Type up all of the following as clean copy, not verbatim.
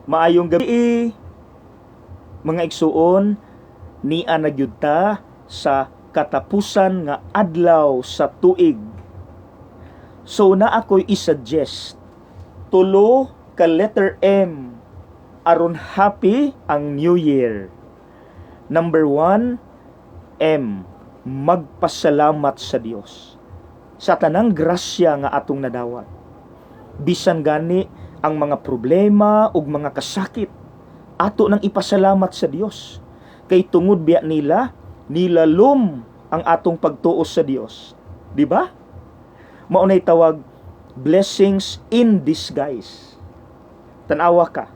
Maayong gabi, mga igsuon, nia na gyud ta sa katapusan nga adlaw sa tuig. So naa ko'y i-suggest tulo ka letter M aron happy ang New Year. Number 1, M, magpasalamat sa Dios sa tanang grasya nga atong nadawat. Bisan gani ang mga problema ug mga kasakit, ato nang ipasalamat sa Dios. Kay tungod biya nila, nilalom ang atong pagtuo sa Dios. Di ba? Mao nay tawag blessings in disguise. Tanawa ka.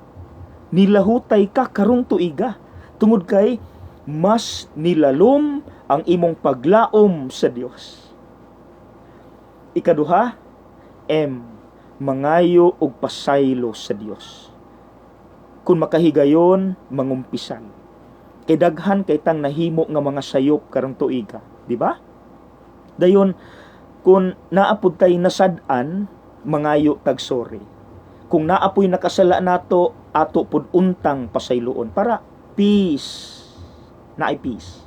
Nilahutay ka karong tuiga tungod kay mas nilalom ang imong paglaom sa Dios. Ikaduha, M, mangayo og pasaylo sa Dios. Kung makahigayon, mangumpisal. Kay daghan kay tang nahimo nga mga sayop karong tuiga, di ba? Dayon kung naa pud tay nasad-an, mangayo tag sorry. Kung naa poy nakasala nato, ato pud untang pasayloon para peace, naay peace.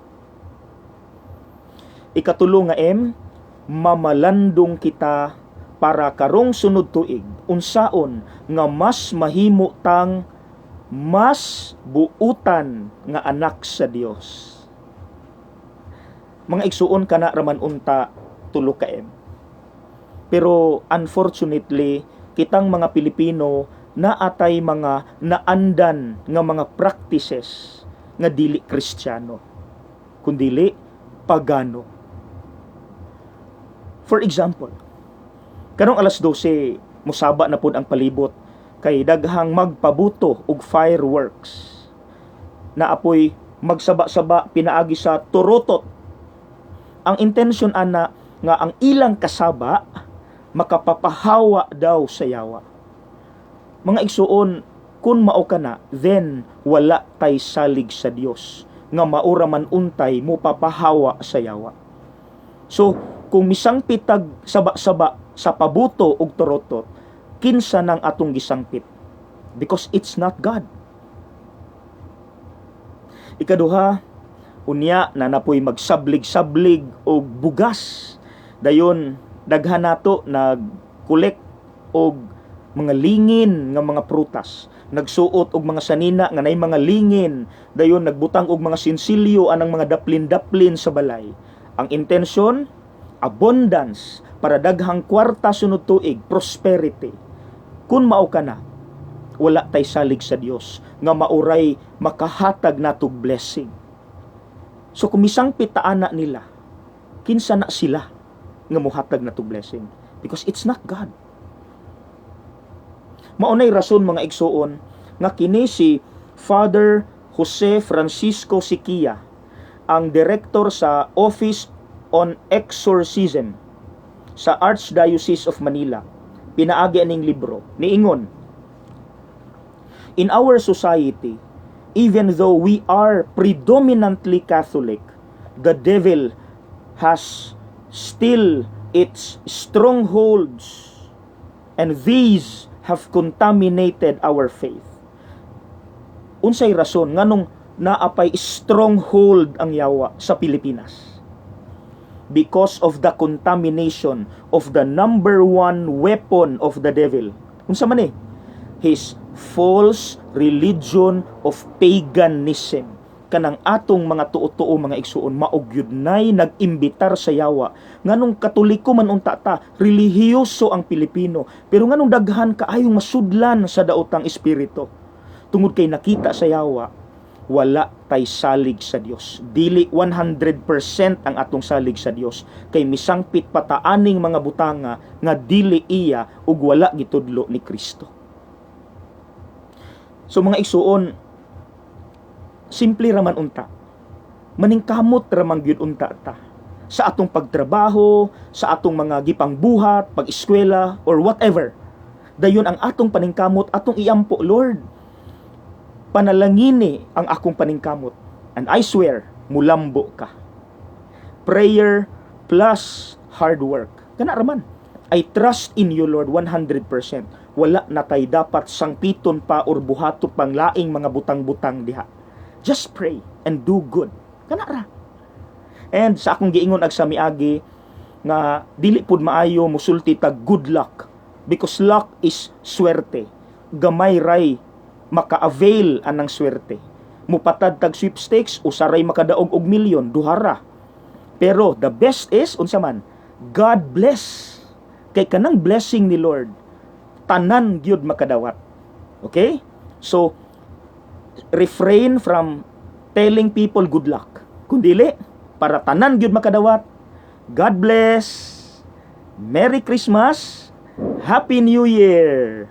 Ikatulo nga M, mamalandong kita para karong sunod tuig unsaon nga mas mahimo tang mas buutan nga anak sa Dios. Mga igsuon, kana raman unta tulo ka M. Pero unfortunately, kitang mga Pilipino naatay mga naandan nga mga practices nga dili Kristiyano, kundili pagano. For example, karong alas 12, musaba na pod ang palibot kay daghang magpabuto og fireworks. Naa poy magsaba-saba pinaagi sa turotot. Ang intention ana nga ang ilang kasaba makapapahawa daw sa yawa. Mga igsuon, kung mao kana, then wala tay salig sa Dios nga maura man untay mo papahawa sa yawa. So, kung misangpit tag saba-saba sa pabuto og turotot, kinsa nang atong gisangpit? Because it's not God. Ikaduha, unya na napoy magsablig-sablig og bugas. Dayon daghan nato nag-collect og mga lingin nga mga prutas. Nagsuot og mga sanina nga nay mga lingin. Dayon nagbutang og mga sinsilyo anang mga daplin-daplin sa balay. Ang intensyon, abundance para daghang kwarta sunod tuig, prosperity. Kung mao ka na, wala tay salig sa Dios nga mauray makahatag natog blessing. So kung misangpit ta ana nila, kinsa na sila nga muhatag natog blessing? Because it's not God. Maunay rason, mga igsuon, nga kini si Father Jose Francisco Syquia, ang director sa Office on Exorcism sa Archdiocese of Manila. Pinaagi aning libro. Niingon, "In our society, even though we are predominantly Catholic, the devil has still its strongholds and these have contaminated our faith." Unsay rason nganong naapay stronghold ang yawa sa Pilipinas? Because of the contamination of the number one weapon of the devil. Unsa man eh? His false religion of paganism. Kanang atong mga tuo-tuo, mga igsuon, mao gyud nay nag-imbitar sa yawa. Nganong Katoliko man unta ta, relihiyoso ang Pilipino, pero nganong daghan kaayong masudlan sa daotang espiritu? Tungod kay nakita sa yawa, wala tay salig sa Dios. Dili 100% ang atong salig sa Dios kay misangpit pa ta aning mga butanga nga dili iya ug wala gitudlo ni Kristo. So mga igsuon, simple raman unta. Maningkamot raman gyud unta ta sa atong pagtrabaho, sa atong mga gipangbuhat, pag-eskwela or whatever. Dayon ang atong paningkamot, atong iampo, "Lord, panalangini ang akong paningkamot." And I swear, mulambo ka. Prayer plus hard work. Kana raman. "I trust in you, Lord, 100%." Wala na tay dapat sangpiton pa or buhaton pang laing mga butang-butang diha. Just pray and do good. Kana ra. And sa akong giingon ag sa miagi nga dili pud maayo musulti tag good luck because luck is swerte. Gamay ray maka-avail anang swerte. Mupatad tag sweepstakes, usa ray makadaog og milyon, duha ra. Pero the best is unsa man? God bless. Kay kanang blessing ni Lord, tanan gyud makadawat. Okay? So refrain from telling people good luck. Kung dili, para tanan gyud makadawat. God bless. Merry Christmas. Happy New Year.